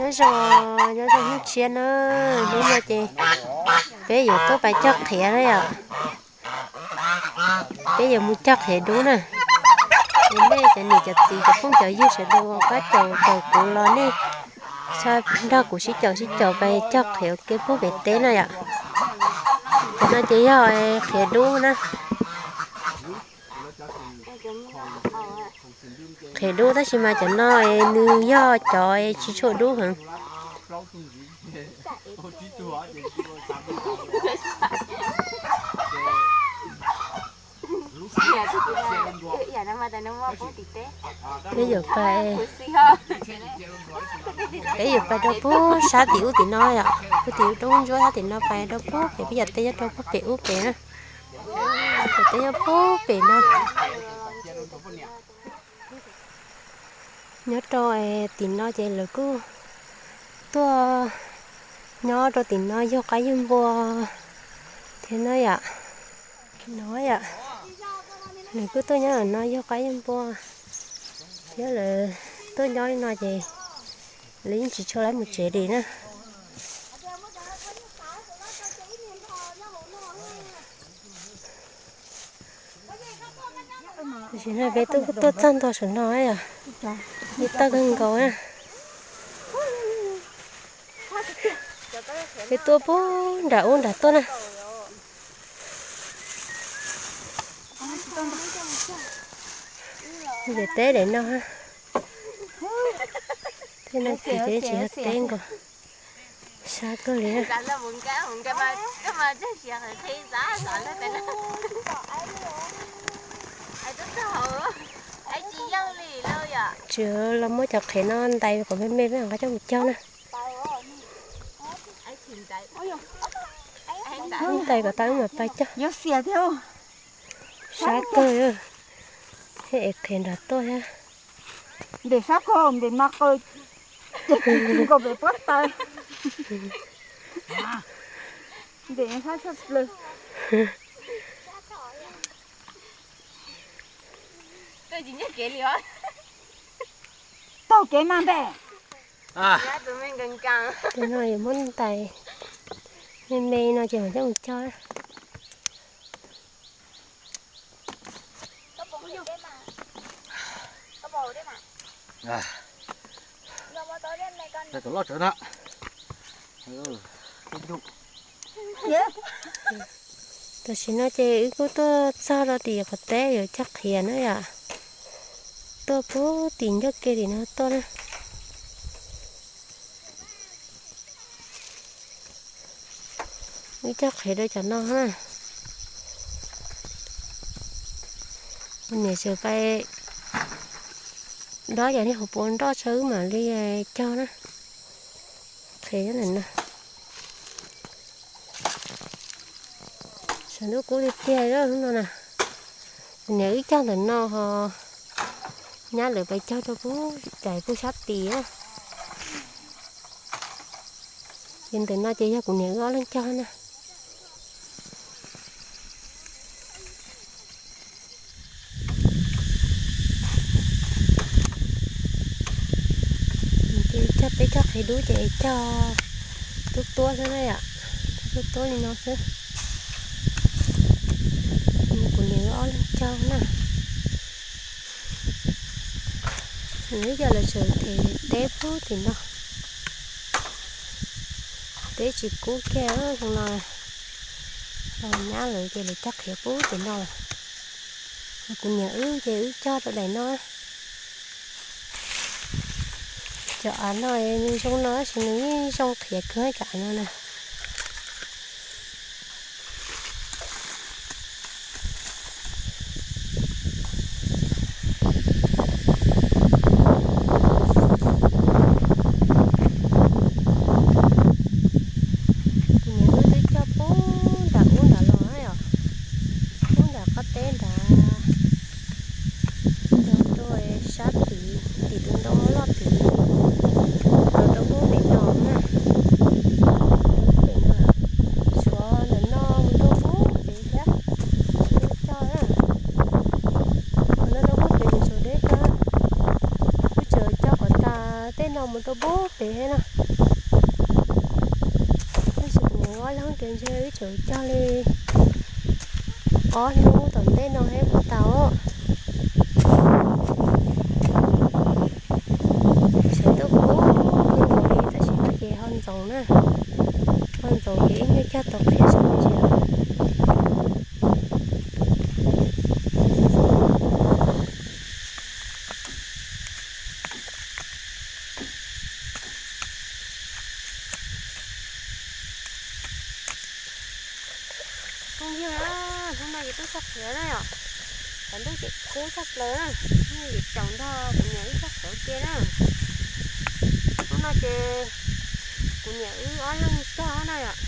Nyob zoo, nyob zoo hnub tshiab na, hnub no ces peb yuav tuaj pais cog qhiav na yom. Peb yuav mus cog qhiav dub na. Es nej cov niam cov txiv cov phooj cov ywg sawv daws uas pab caum caum kuv los nej nrog kuv sib caum sib caum pais cog qhiav ua ke puag pem teb na yom. Cov no ces yog qhiav dub na. Qhiav dub tab sis mas cov no nws yog cov tsis tshua dub heev. Peb yuav pais, peb yuav pais rau puag sab tim ub tim no yom, puag tim ub roob ntsuab sab tim no pais rau puag pem, peb cov teb nyob rau puag pem ub pem na. Peb cov teb nyob puag pem no. Nyob rau tim no ces lawv kuj tuaj nyob rau tim no yug qaib yug npua thiab na yom. No yom, lawv kuj tuaj nyob no yug qaib yug npua thiab lawv tuaj nyob li no ces lawv yeej tsis tshua lab mus tsev li na. Tam sim no peb tuaj tuaj txog ntua saum no yom, ib toj kawg nkaus na. Peb tuaj puag nram ub nram tuaj na. Ntiav teb daim no, tej no ces tsis yog teb nkaus, sab kawg li. Tsis los muab cov qhiav no ntais kom me me peb mam nqa coj mus cog na. Ntais kom tau wb mam pais cog. Sab kawg, thiab es qhiav nram tuaj thiab. Ntim sab kawg, ntim mas qw, ces kis kis nkaus pem pob taws. Ntim sab tshaj plaws. Taug kev mas npe. Tej no yuav muab ntais me me no ces mam coj mus cog. Tam sim no ces wb kuj tuaj txog rau tim qhov teb yuav cog qhiav na yom. Tuaj puag tim ncauj ke tim no tuaj na. Wb cog qhiav rau cov no na. Kuv niam tseem pais dob cov niag hauv paus nroj tso wb mam li cog na. Qhiav nyob ntawm no. Saum ntuj kub tiag tiag lub no na. Kuv niam wb cog ntawm no ho nyab lawv pais cog rau puag cais puag sab tid. Ces ntawm no ces yog kuv niam wb ob leeg cog na. Ces cog peb cog qhiav dub ces cog tuab tuab xwb na yom, tuab tuab li no xwb. Kuv niam wb ob leeg cog na. Nws yog lawv tseem them teb puag tim no. Teb tsis kub kiag xyoo no. Nyab lawv ces lawv cog qhiav pub tim no lawm. Kuv niam wb ces wb cog rau daim no. Cov av no zoo no tab sis nws yeej zoo qhiav kawg cov av no na. Kuv niam wb twb cog pub nram ub nram los yom, pub nram qab teb nrad, rau sab tid, tim tus ntoo loj tid, rau rau pub pem no na. Rau pem no, suav ntawm no mus rau pub pem thiab, tsis cog na. Qhov no rau pub pem nws tsuas deb kawg, wb tseem cog kom tas tej no mus rau pub pem thiab na. Tab sis kuv niam ob leeg tias ntshe wb tseem cog li ob hnub tom ntej no thiab puas tau. Sawv tuaj pub nkaus li tam sim no ces ho ntxoov na, ho ntxoov ces ib nyuag cog tau qhiav sab me ntsis lawm. Phooj ywg na, hnub no ces twb txog qhiav na yom, qav ntuj ces kub tshaj plaws na, phooj ywg caum nrog kuv niam wb txog qhiav ua ke na. Hnub no ces kuv niam wb ob leeg cog na yom.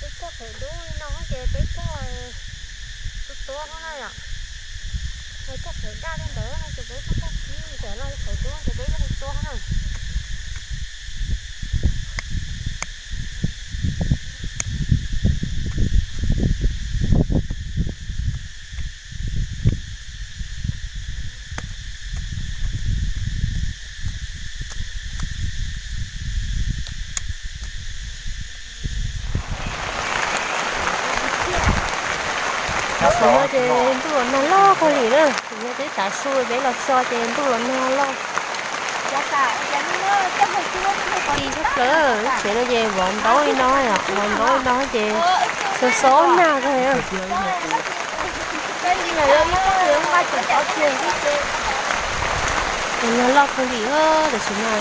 Peb cog qhiav dub li no ces peb cog tuab tuab hov na yom. Cog qhiav daj li ntawd no ces peb cog qhiav dub, cov no qhiav dub ces peb cog tuab na. Tam sim no ces ntuj los nag loj kawg li na, yog peb tav su peb los so ces ntuj los nag loj. Li tshaj plaws, lub tsev no ces vov ntaub li no yom, vov ntaub li no ces xo xo nag kawg. Ces nag loj kawg li tam sim no.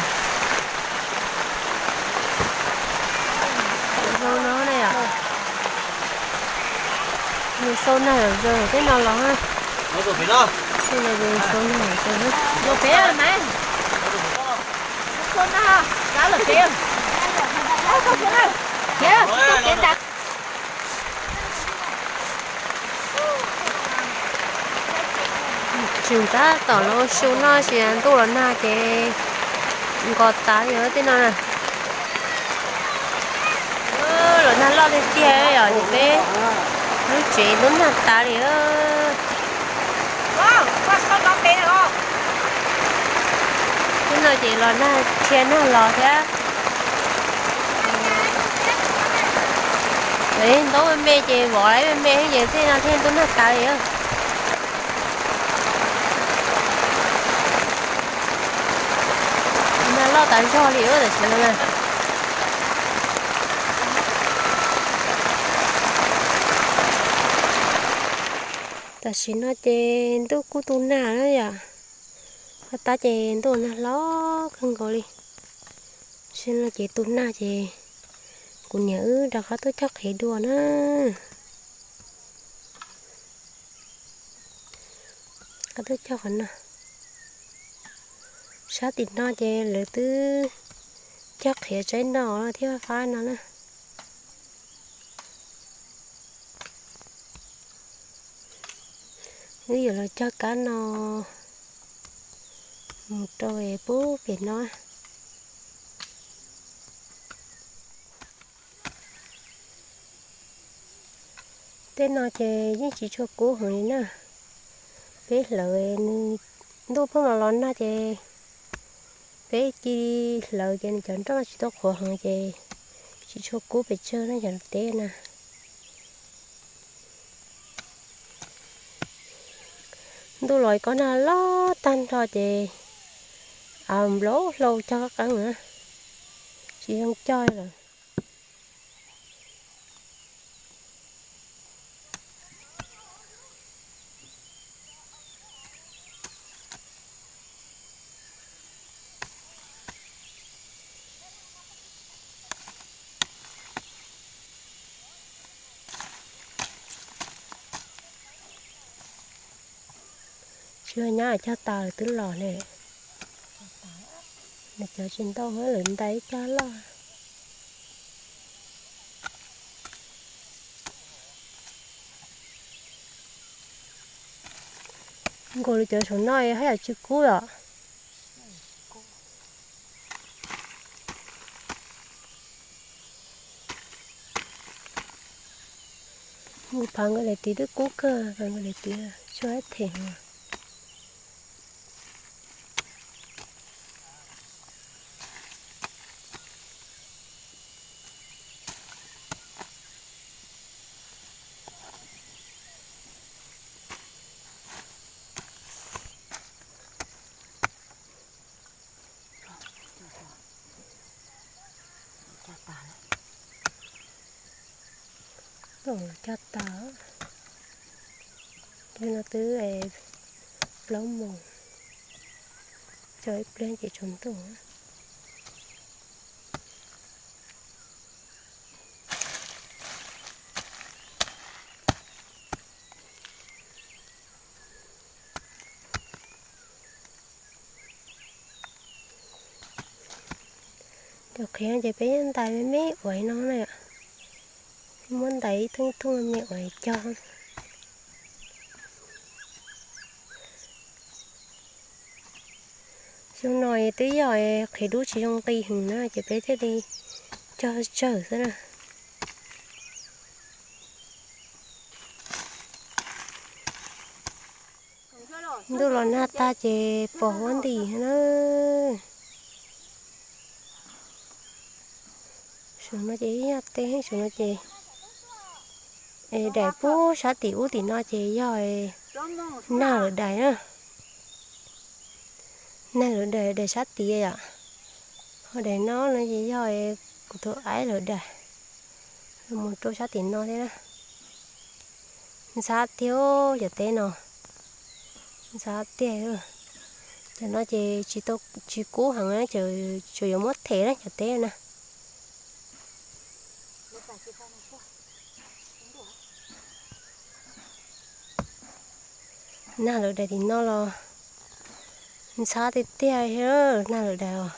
Zoo no ne yom. Nws xau nag zom zaws tej no los na. Tej no ces xau nag zom zaws na. Los pem mas. Xau nag, lawv lawm pem. Tseem tab tom los su noj tsis ntuj los nag ces nqos tas li tej no na. Los nag loj tiag tiag yom, ces peb lub tsev lub nag tas li. Tej no ces los nag, dhia nag los thiab. Ntaub me me ces vov me me ces tej no thiaj ntuj nag tas li. Nag loj tas zog li tam sim no na. Tam sim no ces ntuj kuj tu nag na yom. Qhov tab ces ntuj nag hlob kawg nkaus li. Sim no ces tu nag ces kuv niam wb rov qab tuaj cog qhiav dua na. Qab tuaj cog qhov no. Sab tim no ces lawv twb cog qhiav tsaib no thiab fab no na. Wb yuav los cog kab no mus rau pub pem no. Tej no ces yeej tsis tshua kub heev li na. Peb hlawv nws ntuj pheej los los nag ces peb cia li hlawv ces nws cov nroj tsis tau qhuav heev ces tsis tshua kub pes tsawg na cov teb na. Ntuj los kob nag loj tag nrho ces nplob hlau cog qab qeeb na, tsis zoo cog lawm. Tsis nyab cog tas lawm twb los ne. Nws cov tsis ntau lawm ntais ib cag loj. Nkaus li cov saum no haj yam tsis kub os. Nkaus phav nkawd daim tiv twb kub kawg, nkawd daim tiv tsuas ib them. Cog tas, li no twb plaub moos, tso ib pliag ces tsaus ntuj. Cov qhiav ces peb ntais me me uas no na, muab ntais ib thooj ib thooj me me uas cog. Xyoo no twb yog qhiav dub tsis zoo nqi heev na ces peb thiaj li cog tsawg xwb na. Ntuj los nag tag ces pos huab ntim na. Saum no ces ib yam tej, saum no ces daim pub sab tim ub tim no ces yog nag lawm daim na. Nag lawm daim, daim sab tid yom. Ho daim no no ces yog kuv tus aib lawm daim, mus rau sab tim no thiab na. Ntxhab tiag cov teb no, ntxhab tiag. Cov no ces tsis kub heev, tsuas yuav muab them na cov teb na. Nag lawm daim tim no los ntxhab tiag tiag, nag lawm daim os.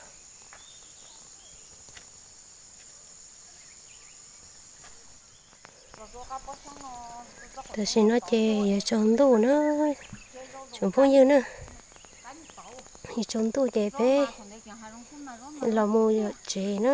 Tam sim no ces yuav tsaus ntuj na, tsoom phooj ywg na. Yuav tsaus ntuj ces peb los mus yuam tsev na.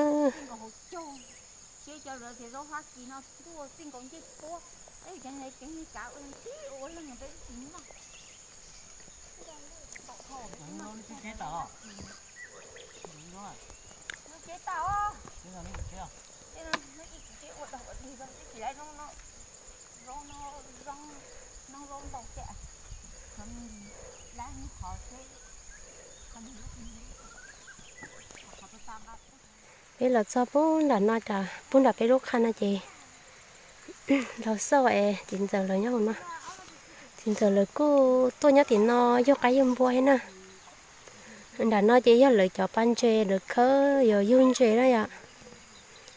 Peb los txog pub nram no, pub nram peb lub qha no ces laus xauj es txiv ntxawm lawv nyob hauv no. Txiv ntxawm lawv kuj tuaj nyob tim no yug qaib yug npua thiab na. Nram no ces yog lawv cov pas ntses lawv khawb yuav yug ntses na yom.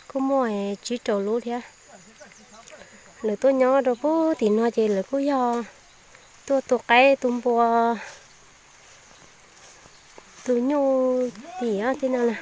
Kuj muaj tsib rau lub thiab. Lawv tuaj nyob rau pub tim no ces lawv kuj yog tuaj tu qaib tu npua, tu nyuj tim tej no na.